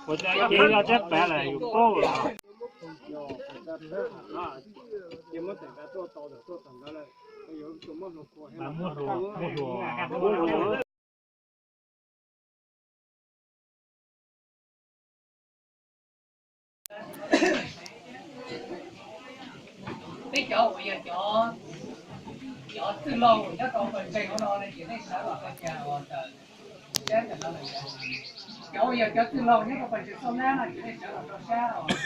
Ua cas kev yog teb pem lawm yus paub lawm. Muab hluas, muab hluas. Peb cov uas yog cov, cov txwj laug nyob rau pawg ntseeg no no ces nej sawv los rau cas os, sab no, cov uas yog cov txwj laug nyob rau pawg ntseeg Xab Nab no ces nej sawv los rau sab os.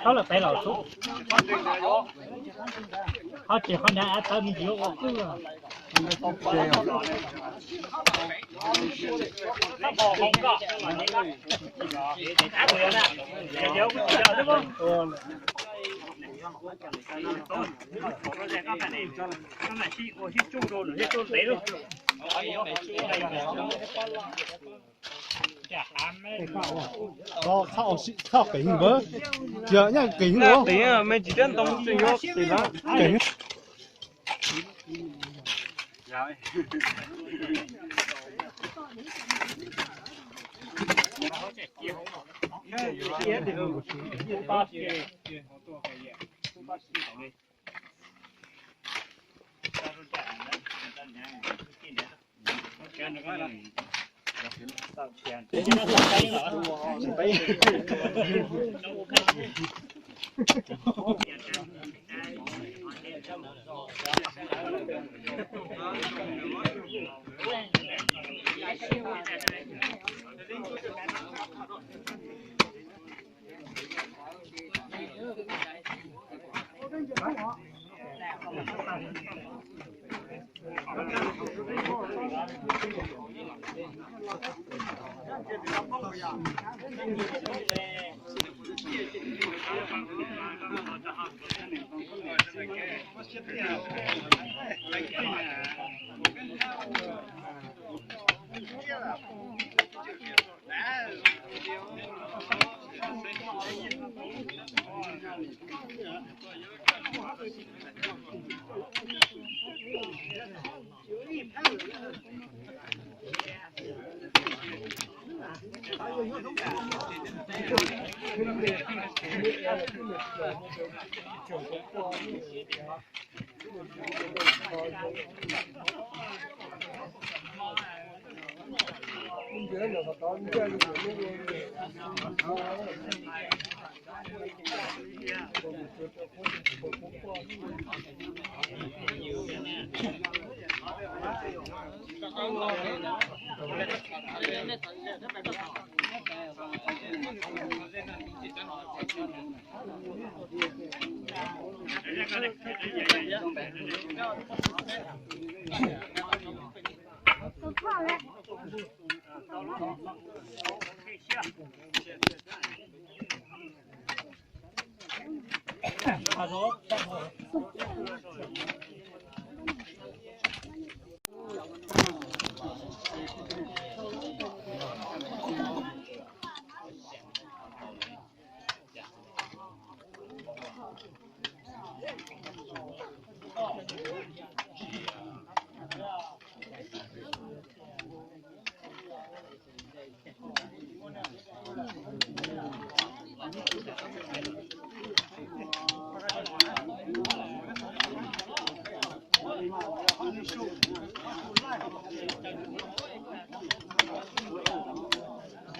Thab lawm peb los xub. Qhov tsev qhov nrad av tawv me ntsis ua qwj. Txhob qis npawg, tsis yog nyaj qis me tsis thiab ntoo tsis yuav qis na.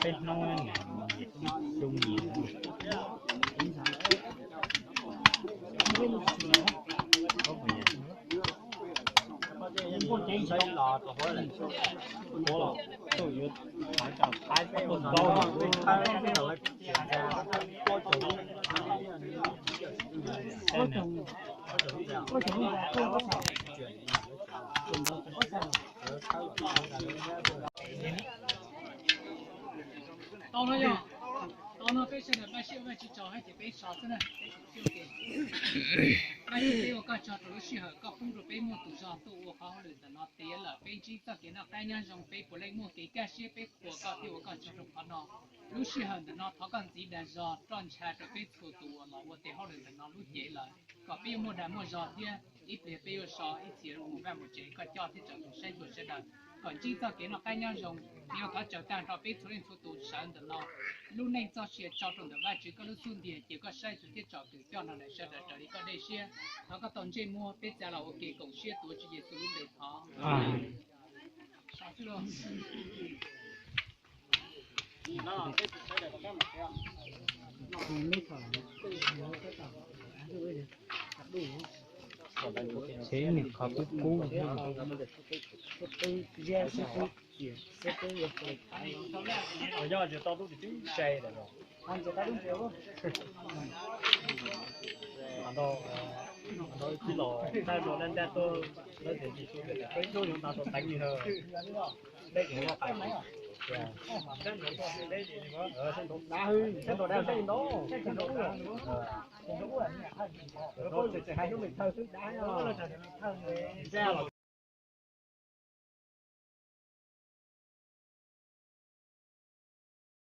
Peb hnub xyoo nyias. Tau no yog Qhov no peb sawv daws npaj siab Vajtswv tsaug hais tias peb so xwb na, peb sim siab ua ke. Vajtswv, peb ua koj tsaug rau lub sij hawm koj pub rau peb muaj tus zog tuaj ua qhov hauj lwm ntawm no tiav lawm. Peb ntsib txoj kev noj qab nyob zoo, peb puav leej muaj kev kaj siab, peb qhuas koj thiab ua koj tsaug rau qhov no. Lub sij hawm ntawm no thov koj ntxiv dag zog roj ntsha rau peb txhua tus uas los ua tes hauj lwm ntawm no lub cev lawm, kom peb yuav muaj dag muaj zog thiab ib pliag peb yuav so ib txhia mus vaj mus tsev, koj coj thiab tsom tus saib tua sawv daws kom ntsib txoj kev noj qab nyob zoo. Yuav thov tsaug tag nrho peb txhua leej txhua tus sawv ntawm no, lub neej txoj sia tso rau ntawm Vajtswv koj lub xub ntiag, cia koj saib xyuas thiab tsom kwm coj nrog lawv sawv daws raws li koj dej siab. Thov koj tau ntsej muag, peb txav los ua ke koom siab tuav Tswv Yexus lub npe thov. Tsev niag qhov kub kub. Nyob tsis tau tub tsis tub se lawm. Ntau tib los taj rau dab ntaj tuaj, lawv tias tsis tau tias peb hnub yuav nta tau teev li na. Peb tsis muaj qais. Ntsia los